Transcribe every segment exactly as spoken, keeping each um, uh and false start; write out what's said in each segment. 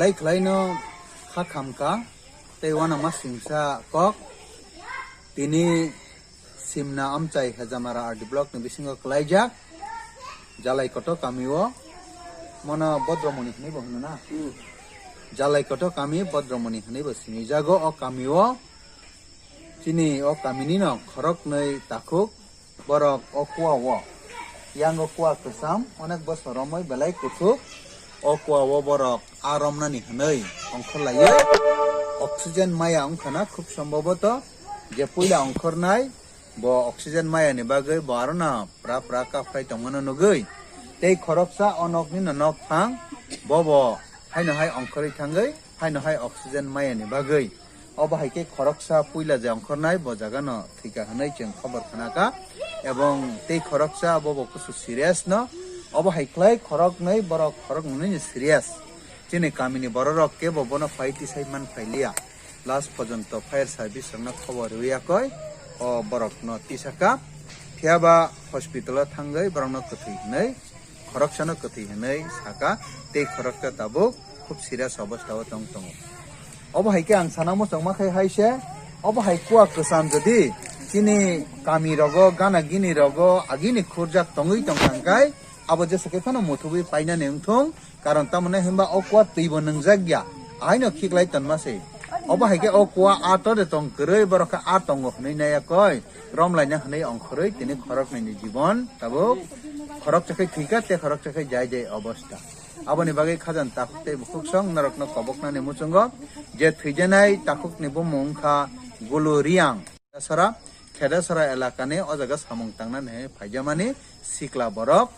Lai khlaino kha khamka tei uanama singsa kok tini Simna Amchai Hejamara R D block ni bisingo kwlaijak Jalai Koto kamio, mono Bodromoni hinwi bo hwno na? Jalai Koto kami Bodromoni hinwi bo sinijago o kamio. Chini o kamini no khoroknwi takhuk borok o kua o. Yango kua kwcham, onek bosor romwi belai kuthuk. O kua o borok a romnani hwnwi ongkhorlaiwi oxygen maya wngkhana khub somboboto je puila ongkhornai bo oxygen mayani bagwi bo arona pra pra kaphlai tongmano nugwi. Tei khoroksa o nokni no nok phang bobo haino hai ongkhorwi thangwi haino hai oxygen mayani bagwi. Obo hai khe khoroksa puila je ongkhornai bo jaga no thwika hwnwi chwng khobor khna kha, ebong tei khoroksa bobo kusu serious no. Obo hai khlai khoroknwi borok khoroknwi ni serious. Chini kamini bororok kebo bono phai tisai man phailiya. Last pojonto fire service rokno khobor rwiyakoi o borokno tisaka. Phiyaba hospital o thangwi borokno kwthwi hwnwi khoroksano kwthwi hwnwi saka, tei khoroksa tabuk khub serious obostha o tong tongo. Obo hai khe ang sana muchungma khai hai se, obo hai kua kwcham jodi chini kami rogo, gana gini rogo agini khurjak tongwi tong thang khai, abo jesa khe phano muthubwi painani wngthung, karon tamoni hwnba o kua twi bo nwngjak ya, ahaino khiklai tonma se. Obo hai khe o kua a to de tong kwrwi, borok khe a tongo hwnwi nai ya koi. Romlaina hwnwi ongkhorwi tini khoroknwini jibon tabuk khoroksa khe thwikha tei khoroksa khe jai jai obostha. Aboni bagwi khajani takhuk tei bukhuksong norokno koboknani muchungo je thwijanai takhukni bumung wngkha Gulu Riang. Khedasora, Khedasora elakani o jaga samung tangnani hai phaijamani sikla borok.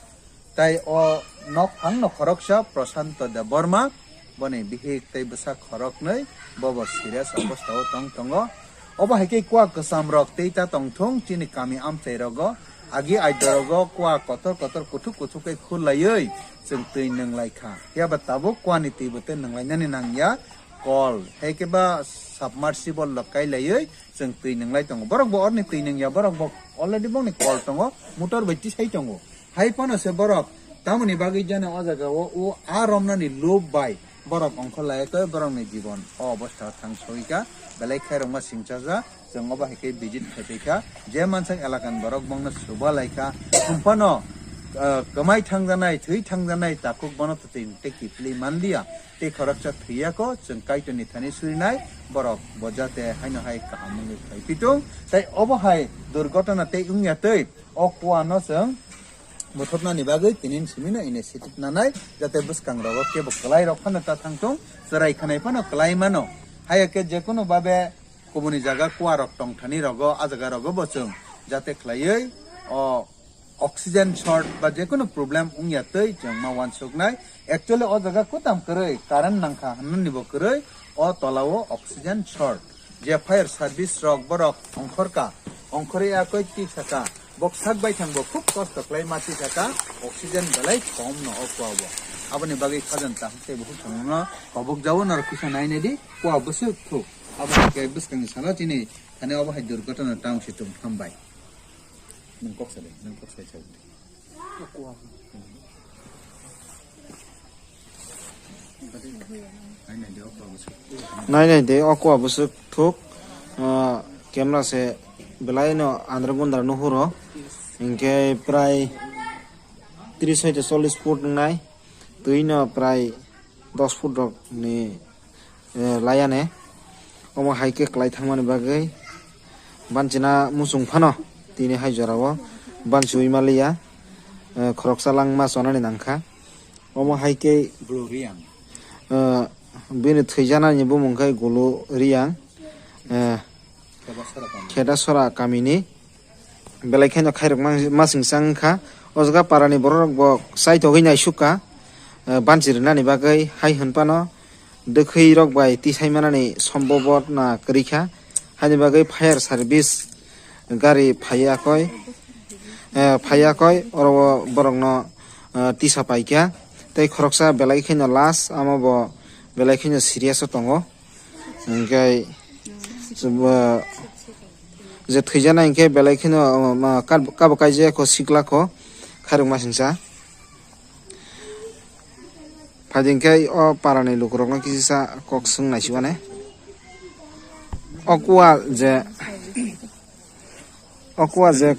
Tai o nok phangno khoroksa Prashanto Debbarma, boni bihik tei bwsa khoroknwi, bobo serious obostha o tong tongo. Obo hai khe kua kwcham rok tei ta tong thung chini kami amchai rogo, agi aidorogo kua kotor kotor kuthuk kuthuk khe khur laiwi chwng twi nwnglai kha. Phiya ba tabuk kua ni twi bo tei nwnglainani nang ya, kol hai khe ba submersible rok kai laiwi chwng twi nwnglai tongo. Borok bo oroni twi nwng ya, borok bo already bongni kol tongo, motor bai tisai tongo. Hai phano se borok tamoni bagwi jani o jaga o, o a romnani lob bai borok ongkhor lai khe borokni jibon o obostha thang soi kha, belai khairokma singchaja. Chwng obo hai khe visit khai phai kha, je mansak elakani borok bongno suba lai kha. Hwn phano, ah, kwmai thangjanai, thwi thangjanai takhuk bono twtwi tei kiphilwi man liya. Tei khoroksa thwi ya kho, chwng Kaitorni thani surinai borok bo jate haino hai kaham wngwi phai pitung. Tei obo hai durgotona tei wng ya twi. O kuano chwng muthupnani bagwi tinin simino initiative nanai, jate bwskang rogo kebo kwlai rok phano ta thangtung, chwrai khanai phano kwlai mano. Haiya khe jekunu babe kubuni jaga kua rok tongthani rogo, a jaga rogo bo chwng jate khlaiwi o oxygen short ba jekunu problem wngya twi chwng ma uansuknai. Actually o jaga kutam kwrwi current nangkha hwnwi bo kwrwi o tola o oxygen short. Je fire service rok borok ongkhorka, ongkhorwi akoi twi saka, bok sak bai thang bo khub kosto khlai ma twi saka, oxygen belai kom no o kua bo. Aboni bagwi khajani takhuk tei bukhuk thangno kobok jao norok kisa nai nai di, kua bwswk thuk. Abo hai khe bwskangni salo chini thani obo hai durgotona tang si tung hambai. Nwng kok sa de, nwng kok sai sa de. Nai nai de, o kua bwswk thuk. Ah, camera se belai no andra gundra nuhuro. Hinkhe prai tris hoite chollish foot wngnai. Twi no prai dos foot rok ni, eh, laiya ne. Omo hai khe kwlai thangmani bagwi banchina muchung phano tini hai jora o banchiui maliya, eh, khoroksa langma chonani nangkha. Omo hai khe, Gulu Riang. Eh, bini thwijanani bumung khe Gulu Riang, eh, Khedasora kamini. Belai kheno khairok ma-, masingcha wngkha. O jaga parani bororok bo chaithogwi naisukha, eh, banchi rwnani bagwi hai hwnphano dwkhwirok bai tisai manani sombobotna kwrwikha. Haini bagwi fire service gari phaiya koi, eh, phaiya koi, oro o borokno, eh, tisa paikha. Tei khoroksa belai kheno last, amo bo belai kheno serious o tongo. Hinkhe, je thwijana hinkhe belai kheno, ma, ma, kab-, kabo kaijak kho sikla kho khairok masingcha. Phaidi khe o parani lukurokno kisa kok swng naisingmani. O kua je, o kua je,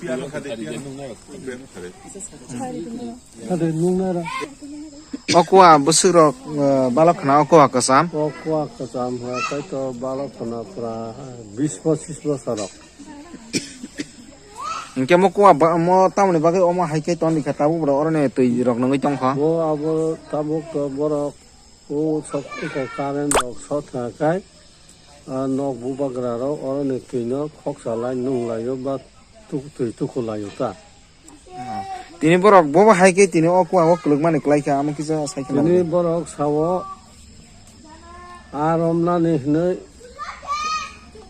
o kua bwswk rok, eh, balok khna o kua kwcham. O kua kwcham ha, tei to balok khna pura bis pochis bosor rok. Hinkhe mo kua ba, mo tamoni bagwi omo hai khe toni kha tabuk bro oroni twi rok nungwi tong kha. Bo abo tabuk to borok o sok ko current rok sot kha kai, ah, nok bubagra rok oroni twi no khoksa lai nung lai o ba tuk-, twi tuku lai o ta. Tini borok bo bo hai khe tini o kua o kwlwkmani kwlai kha amo kisa sai khe tini nang. Borok sao a romnani hinwi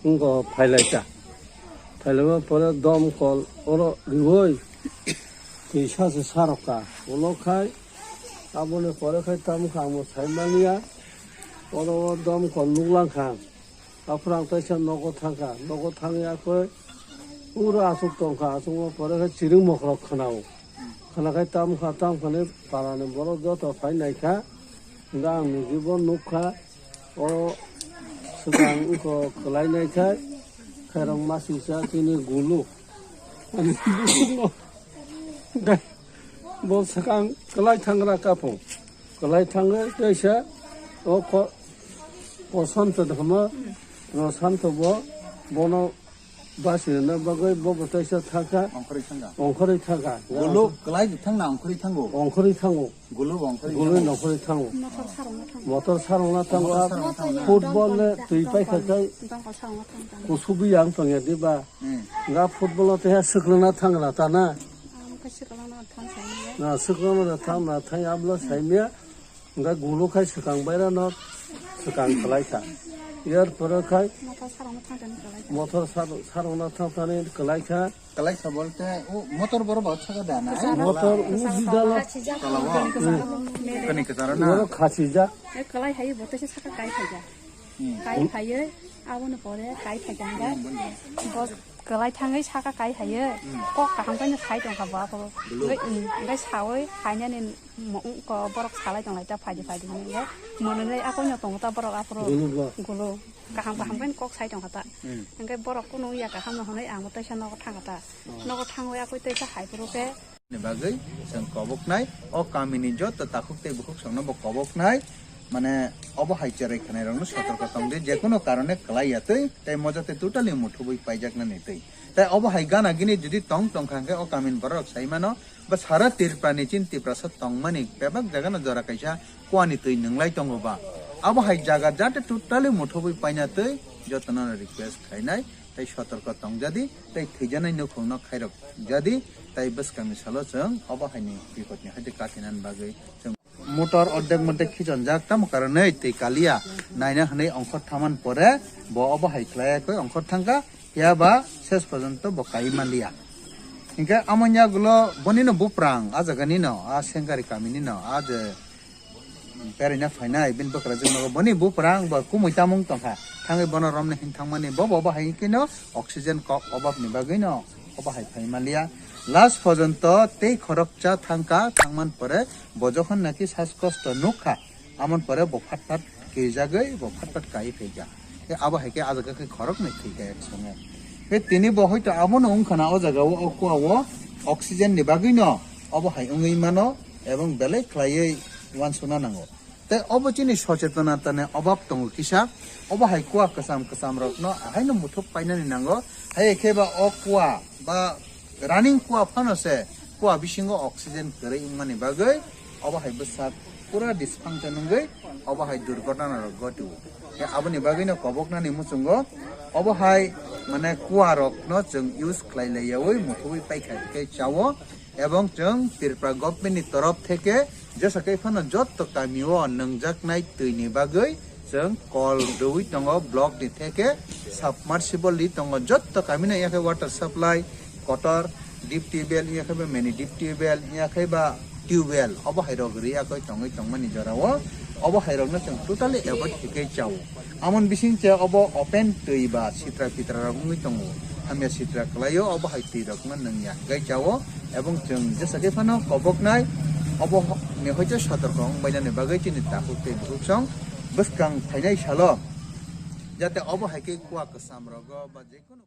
wngkha phailai ta. Phailaiba pore domkol oro riwoi twi sa se sarok ka. Ulo khai aboni pore khai tamo kha amo sai manya. Oro o domkol nuklang kha. Aphuru ang teisa nogo thangkha. Nogo thangya khe pura aswk tongkha. Aswkma pore khe chiring mokrok khwnao. Khwnakhai tamkha, tamkhani parani borok joto phai naikha. Hwnkhe ang niji bo nukha. O swkang wngkha kwlai naikha. Khairok masingcha chini gulu. Bo swkang kwlai thangra kapung. Kwlai thangwi teisa o ko-, Kosanto de hwnma, Rosanto bo bono basi rwna bagwi bo bo teisa thaka, Ongkhorwi thanga. Ongkhorwi thaka. Gulu kwlai thangna ongkhorwi thango. Ongkhorwi thango. Gulu ongkhorwi Gulu thango. Nongkhorwi thango. Motor sarongna thango. Motor sarongna thango. Football le twi paikha kai Dongkol sarongna thango. Kusubi yang tongya diba. Hmm. Nga football no teha swklwna thangra ta na. Ang khe swklwna thang saimanya. Na swklwna thang na thang abla saimya. Hwnkhe gulu khai swkang bairano swkang kwlai kha. Yar pore khai Motor sarongno thangtani kwlai kha. Motor sar-, sarongno thangtani kwlai kha. Kwlai kha bolte o motor borok bo saka da na? Kwcharo, motor kwcharo u jidalo. Kwcharo. Tola o. Kani kwcharo na? Oro khachijak. E kwlai hai bo tesa saka kai khaijak. Hmm. Kai phaiwi aboni pore kai phaikha hwnkhe bo kwlai thangwi saka kai phaiwi kok kaham khe sai tongkha bo aphuru. Hwnkhe, hmm, hwnkhe sawi phainani mo-, wngkha borok salai tonglai ta phaidi phaidi hwnwi hwnkhe monwi akoino tongo ta borok aphuru. Gulu kaham kaham khe kok sai tongkha ta. Hmm. Hwnkhe borok kunu ya kaham no hwnwi ang bo teisa nogo thangkha ta. Oh. Nogo thangwi akoi teisa hai phuru khe Ni bagwi chwng koboknai, o kamini joto takhuk tei bukhuk songno bo koboknai, mane obo hai cherai khwnairokno sotorko tongdi, jekunu karone kwlai ya twi, tei moja tei totally muthubwi paijaknani twi. Tei obo hai gana gini jodi tong tongkha hwnkhe o kamini bororok sai mano, ba sara Tripura ni chini Tiprasa tongmani bebak jagano jora kaisa kuani twi nwnglai tongo ba. Abo hai jaga jate totally muthubwi paina twi jotono request khainai, tei sotorko tongjadi, tei thwijanai nukhungno khairok jadi, tei bwskangni salo chwng obo haini bipodni haide katinani bagwi chwng motor ordek moddek khichonjak, tamo karonwi twi kaliya naina hwnwi ongkhor thaman pore bo obo hai khlai khe ongkhor thangkha, phiya ba ses porjonto bo kai manliya. Hinkhe amoni yagulo bonino buprang, a jaganino, a Sengkari kaminino, a je beraina phainai, bini bwkrajwk nogo boni buprang ba kumui tamung tongkha. Thangwi bono romni hin thangmani, bo bo bahai khe no oxygen kok obab ni bagwi no obo hai phai manliya. Last porjonto tei khoroksa thangkha, thangman pore bo jokhon naki sas kosto nukha, amon pore bo phat phat kirijagwi bo phat phat kai phaikha. Khe abo hai khe a jaga khe khoroknwi thwikha ek songo. Khe tini bo hoito abono wngkha na o jaga o, o kua o oxygen ni bagwi no obo hai wngwi mano ebong belai khlaiwi uansukna nango. Tei obo chini sochetonatani obab tongo kisa. Obo hai kua kwcham kwcham rokno ahaino muthuk painani nango. Hai khe ba o kua ba running kua phano se kua bisingo oxygen kwrwi wngmani bagwi obo hai bwsak pura dysfunction wngwi obo hai durgotana rok gotio. Khe aboni bagwino koboknani muchungo obo hai mane kua rokno chwng use khlai laiyaui muthubwi paikha khe chao. Ebong chwng Tripura government ni torof theke jesa khe phano jotto kami o nwngjaknai twi ni bagwi chwng kol rwui tongo block ni theke submersible ri tongo jotto kami no yakhe water supply kotor deep tubewell yakhe ba mini deep tubewell yakhe ba tubewell obo hai rok ri yakhe tongwi tongmani jora o obo hai rok no chwng totally avoid khe chao. Amon bising che obo open twi ba sitra pitra rok wngwi tongo. Hamya sitra kwlaio obo hai twi rok no nwngya hwnkhe chao. Ebong chwng jesa khe phano koboknai Obo ni hoite sotorko wngbainani bagwi chini takhuk tei bukhuk song bwskang phainai salo jate obo hai khe kua kwcham rogo ba jekunu